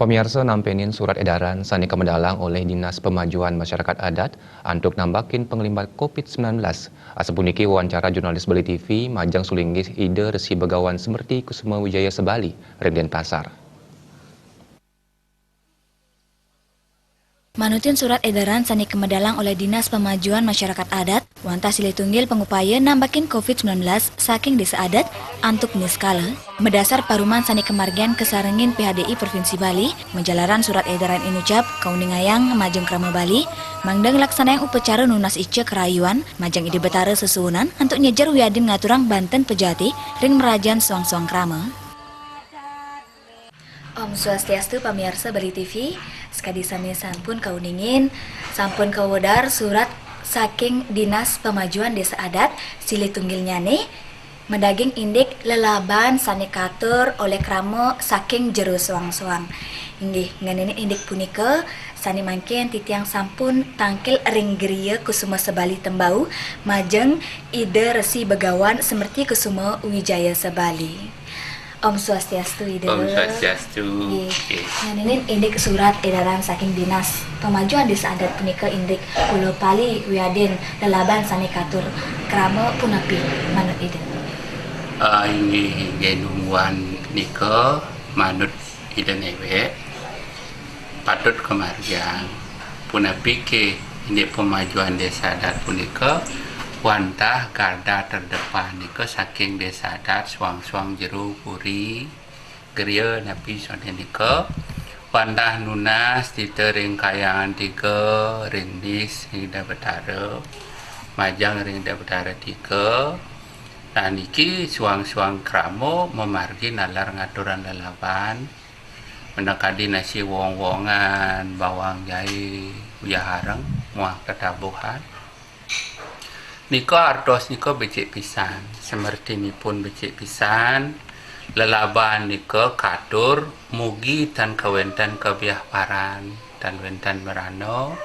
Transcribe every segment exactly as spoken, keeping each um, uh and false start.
Miarsa, nampenin surat edaran sane kamedalang oleh Dinas Pemajuan Masyarakat Adat antuk nambakin panglimbat covid sembilan belas. Asapuniki wawancara jurnalis Bali T V majeng sulinggih Ida Resi Begawan Semerti Kusuma Wijaya Sebali ring Denpasar. Manutin surat edaran sane kamedalang oleh Dinas Pemajuan Masyarakat Adat, wantah silih tunggil pangupaya nambakin covid sembilan belas saking desa adat antuk niskala, madasar paruman sane kamargiang kasarengin P H D I Provinsi Bali, majalaran surat edaran inucap kauningayang majeng krama Bali, mangda nglaksanayang upacara nunas ica karahayuan majeng Ida Betara sesuunan antuk nyejer wiadin ngaturang banten pejati ring mrajan suang-suang krama. Om Swastiastu, pamiarsa Bali T V, sakadi sane sampun kauningin, sampun kawedar surat saking Dinas Pemajuan Desa Adat, silih tunggilnyane madaging indik lelaban sane katur olih krama saking jero suang-suang. Inggih, ngenenin indik punika, sane mangkin titiang sampun tangkil ring griya Kusuma Sebali Tembau, majeng Ida Resi Begawan Semerti Kusuma Wijaya Sebali. Om Swastiastu, Ida. Om Swastiastu. Nggih. Nggih. Ngenenin indik surat edaran saking Dinas Pemajuan Desa Adat punika indik kula pali wiadin lelaban sane katur krama punapi manut Ida? Ah, inggih, inggih, nungguan nika manut Ida newek patut kamargiang. Punapi ke indik pemajuan desa adat punika wantah garda terdepan nika saking desa adat suang-suang jero puri griya napi sane nika wantah nunas tita ring Kahyangan Tiga, ring Nis, ring Ida Betara, majeng ring Ida Betara Tiga. Nah, niki suang-suang krama mamargi nalar ngaturang lelaban. Mendakadi nasi wong-wongan, bawang jahe, uyah areng, muah tetabuhan. Nika artos nika becik pisan, semertinipun becik pisan, lelaban nika katur mugi tan kawenten kabiahparan, tan wenten merana,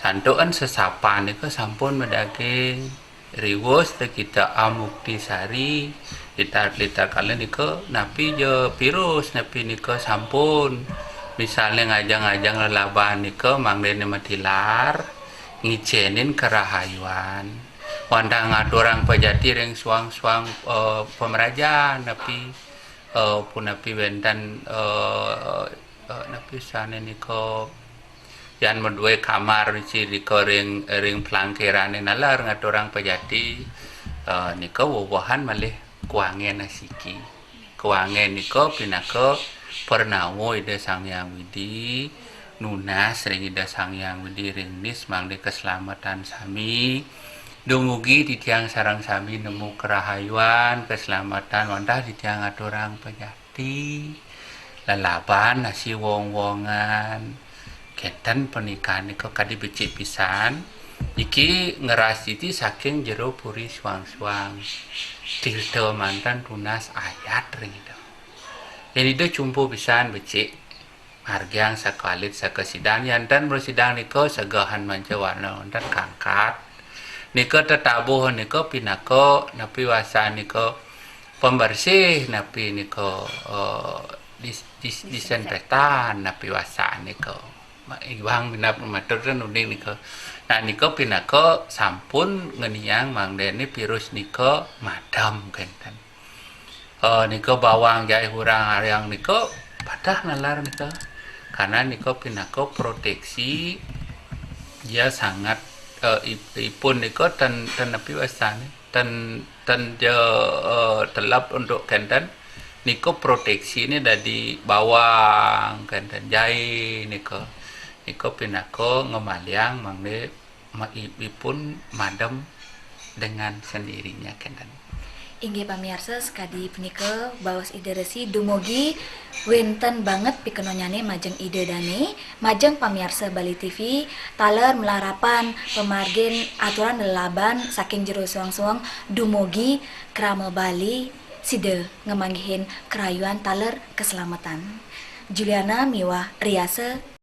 santukan sesapan nika sampun madaging. Riwus teh kita amukti sari, lita-, lita kala nika napi ja virus, napi nika sampun. Misalnya ngajang-ngajang lelaban nika mangdene matilar, ngicenin karahayuan. Wantah ngaturang pejati ring suang-suang, eh, pemerajan, napi, eh, punapi wenten, eh, eh, napi sane nika yan madue kamar misi rika ring, ring plangkirane nalar ngaturang pejati, eh, nika wewehan malih kuangen asiki. Kuangen nika pinaka pernawa Ida Sang Hyang Widi, nunas ring Ida Sang Hyang Widi ring nis mangda kaslametan sami. Dumugi titiang sareng sami nemu karahayuan, kaslametan wantah titiang aturang pejati. Lalaban nasi wong-wongan. Kenten pernikahan nika kadi becik pisan. Iki ngeras titi saking jero puri suang-suang. Tirta manten tunas ayat ring Ida. Yen Ida cumpu pisan becik. Margiang sakalit sakasidan, yanten mrasidang nika segehan manca warna wonten kangkat. Nika tetabuh nika pinaka napi wasan nika pembersih napi nika, eh, dis-, dis-, disinfektan napi wasan nika. Ma-, iwang minab matur ten uning nika. Nah, nika pinaka sampun ngeniang mangdene virus nika madam kenten. Eh, nika bawang jahe urang areng nika patah nalar nika. Karena nika pinaka proteksi, dia sangat, eh, ip-, ipun nika ten, ten napi wastane, ten, ten dia, eh, telep untuk kenten. Nika proteksi ni dadi bawang kenten, jahe nika. Nika pinaka ngemaliang mangda ma-, i-, ipun madem dengan sendirinya kenten. Inggih pamiarsa, sakadi punika baos Ida Resi, dumugi wenten banget pikenonnyane majeng Ida dane, majeng pamiarsa Bali T V, taler malarapan pamargin aturan lelaban saking jero suang-suang dumugi krama Bali sida ngamanggihin karahayuan taler kaslametan. Juliana miwah Riasa.